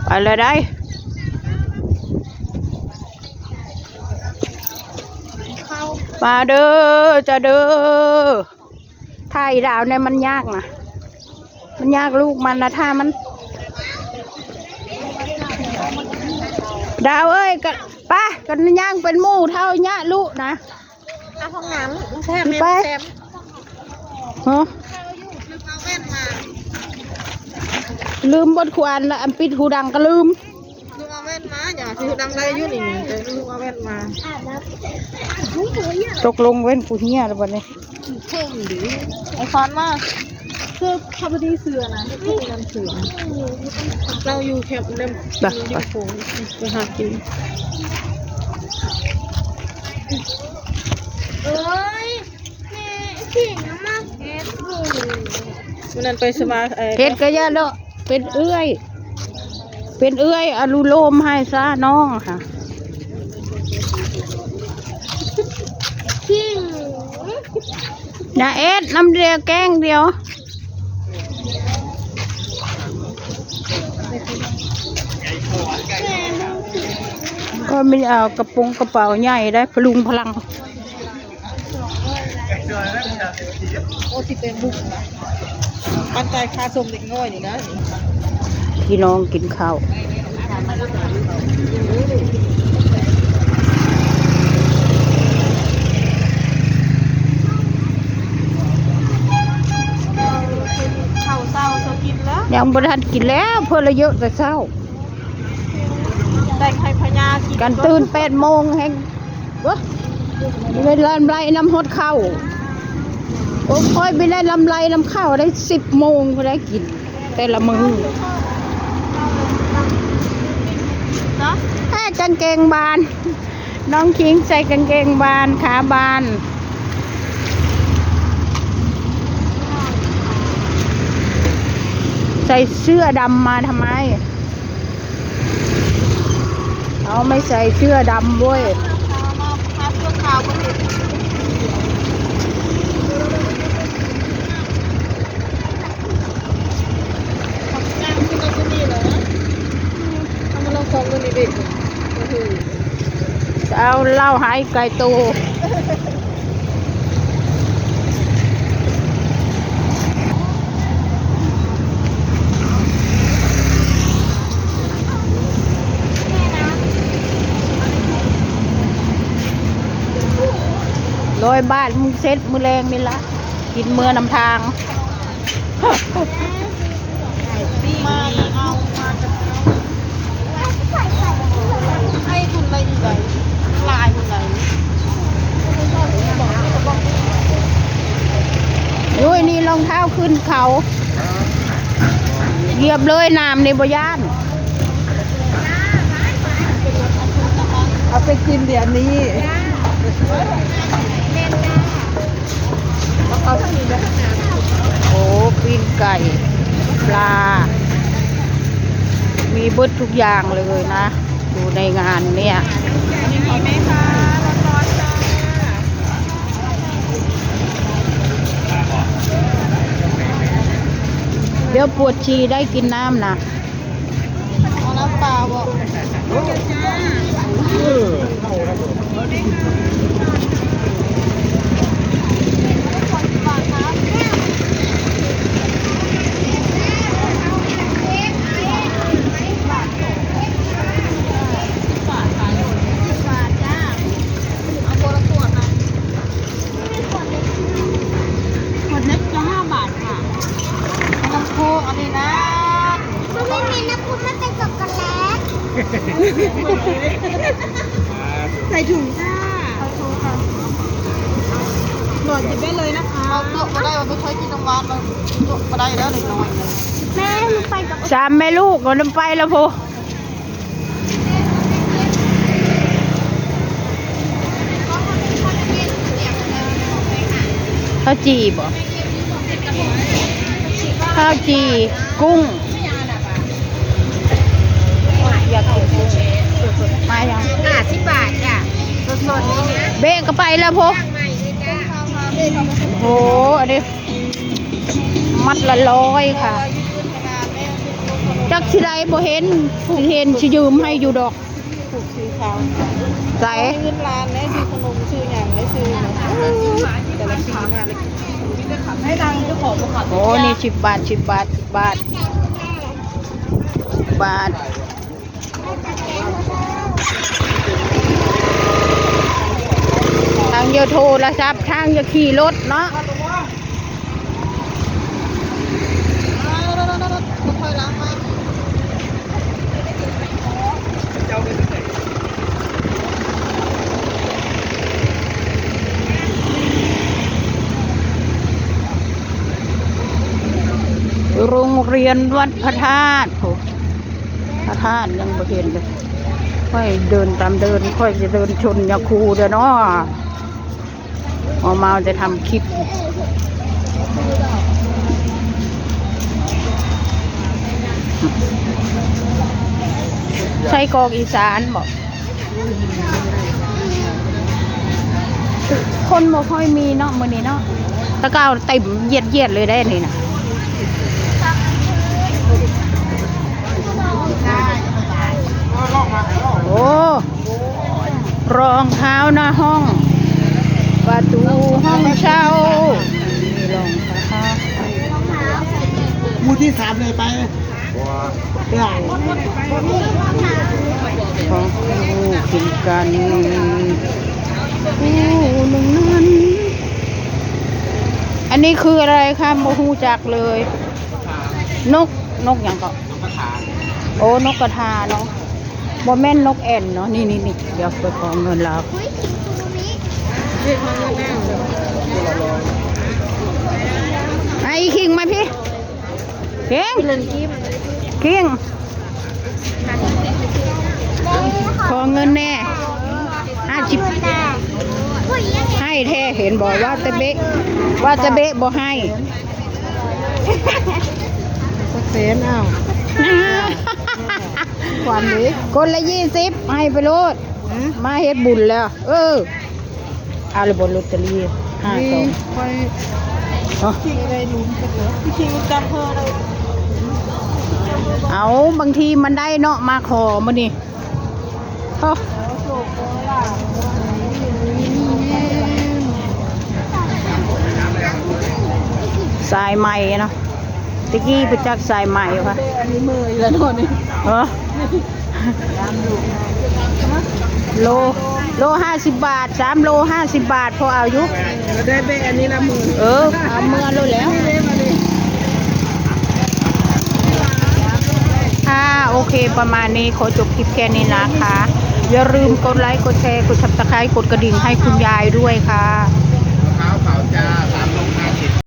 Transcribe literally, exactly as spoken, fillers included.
ไปเลยได้ มาเด้อจ้าเด้อ ถ้าอีดาวเนี่ยมันยากนะ มันยากลูกมันนะ ถ้ามัน ดาวเอ้ย ก็ไปกันย่างเป็นหมู่เท่าเนี้ยลูกนะ เอาห้องน้ำแซม ไป แซม ฮะ ลืมเอาแว่นมา ลืมบทควรละ อันปิดหูดังก็ลืม ลืมเอาแว่นมา อย่าถือดังได้อยู่นี่ แต่ลืมเอาแว่นมา ตกลงแว่นกูเฮียแล้ววันนี้ เพิ่งดี ไอคอนมา คือเขาพอดีเสือนะ ที่เพิ่งนำเสือ เราอยู่แคมป์เล่ม ไป อยู่โขงไปหากิน เอ้ย แม่ ขิงมากเอสบู วันนั้นไปสมา เอ่อ เฮ็ดก็อย่าเลาะ เป็นเอื้อย เป็นเอื้อยอนุโลมให้ซะน้องค่ะ ขิง อย่าเอ็ดน้ำเดียวแกล้งเดียว ก็ไม่เอากระโปรงกระเป๋าใหญ่ได้พลุงพลัง โอ้ ที่เป็นบุก ปันใจคาสมเด็กน้อยนี่นะ พี่น้องกินข้าว ข้าวเช้าเช้ากินแล้ว ยังบ่ทันกินแล้ว เพิ่นละเยอะแต่เช้า แต่งให้พญากิน กันตื่นแปดโมงแฮง วะ ไม่ได้ลำไรน้ำฮอดข้าว โอ้ย ไม่ได้ลำไรน้ำข้าวได้สิบโมงก็ได้กิน แต่ละมื้อ เนาะ แค่กางเกงบาน น้องคิงใส่กางเกงบาน ขาบาน ใส่เสื้อดำมาทำไม เอาไม่ใส่เสื้อดำเว้ย เอามาลองของดูนี่ดิ โอ้โห เอาเหล้าหายไกลตัว ร้อยบาท มึงเซ็ตมื้อแลงนี่ละ กินเมือนำทาง มาเอามาจาก ไอ้ทุนละอยู่ไหน ลายอยู่ไหน โอ้ย นี่รองเท้าขึ้นเขา เหยียบเลยน้ำในบ่ย่าน เอาไปกินเดี๋ยวนี้ แล้วเขาจะมีแบบ โอ้ ปิ้งไก่ ปลา มีเบิดทุกอย่างเลยนะ อยู่ในงานเนี่ย มีไหมคะ ร้อนๆจ้า เดี๋ยวปวดฉี่ได้กินน้ำนะ เอาน้ำเปล่าบ่ เอาคนละขวดนะ ขวดเล็กจะห้าบาทค่ะ น้ำโค้กอันนี้นะ มันไม่มีน้ำพุ มันเป็นช็อกโกแลต ใส่ถุงค่ะ หลอดหยิบได้เลยนะคะ เอาโต๊ะก็ได้ มันไม่ค่อยกินน้ำหวาน มันโต๊ะก็ได้แล้วเด็กน้อย แม่หนูไปกับ สามแม่ลูกก็นำไปแล้วพู ข้าวจี่บ่ ข้าวจี่ กุ้ง อยากกินกุ้ง มายัง ห้าสิบบาทจ้ะ สดๆนี่นะ เบะก็ไปแล้วพวก ย่างใหม่เลยจ้ะ โห อันนี้ มัดละร้อยค่ะ ยืนขนาดแม่ จักสิได้บ่เห็น สิเห็นสิยืมให้อยู่ดอก ผูกสีขาว ใส่ เอาเงินล้านได้ซื้อขนมซื้อหยังได้ซื้อหยังแต่ละปีมาเลย ให้ดังเจ้าของบ่ขับ โอ้ นี่สิบบาท สิบบาท สิบบาท สิบบาท ทางอย่าโทรศัพท์ ทางอย่าขี่รถเนาะ โรงเรียนวัดพระธาตุ โห พระธาตุยังบ่เห็นเลย ค่อยเดินตามเดิน ค่อยจะเดินชนยาคูเด้อเนาะ หมอเมาจะทำคลิป ไส้กรอกอีสานบอก คนบ่ค่อยมีเนาะมื้อนี้เนาะ ตะกร้าเต็มเยียดๆเลยได้นี่นะ โอ้ รองเท้าหน้าห้อง ประตูห้องเช่า มีรองเท้า หมู่ที่สามเลยไป ของคู่กินกัน คู่หนึ่งนั้น อันนี้คืออะไรคะ บ่ฮู้จักเลย นก นกหยังเกาะ โอ้ นกกระทาเนาะ บ่แม่นนกแอ่นเนาะ นี่นี่นี่ เดี๋ยวไปขอเงินลาว ไอ้คิงมาพี่ คิง คิง ขอเงินแน่ ห้าสิบ ให้แท้ เห็นบอกว่าจะเบะ ว่าจะเบะบ่ให้ สักแสน อ้าว ขวัญดิ คนละยี่สิบ ให้ไปโลด ฮะ มาเฮ็ดบุญแล้ว เออ เอาเลยบนลอตเตอรี่ ห้าสอง นี่ไป ฮะ คิงอะไรหลุมกันเหรอ คิงจำเธอเลย เอา บางทีมันได้เนาะ มาขอมื้อนี้ โอ้ สายไหมเนาะ ตะกี้ไปจักสายไหมวะ อันนี้มืออีกแล้วเนาะนี่ เออ โล โลห้าสิบบาท สามโลห้าสิบบาท พอเอาอยู่ เออ ได้เบะอันนี้ละหมื่น เออ เอาเมือโลดแล้ว นี่เลยมาดิ ค่ะ โอเค ประมาณนี้ ขอจบคลิปแค่นี้นะคะ อย่าลืมกดไลค์ กดแชร์ กด Subscribe กดกระดิ่งให้คุณยายด้วยค่ะ ข้าวเผาจ้า สามโลห้าสิบ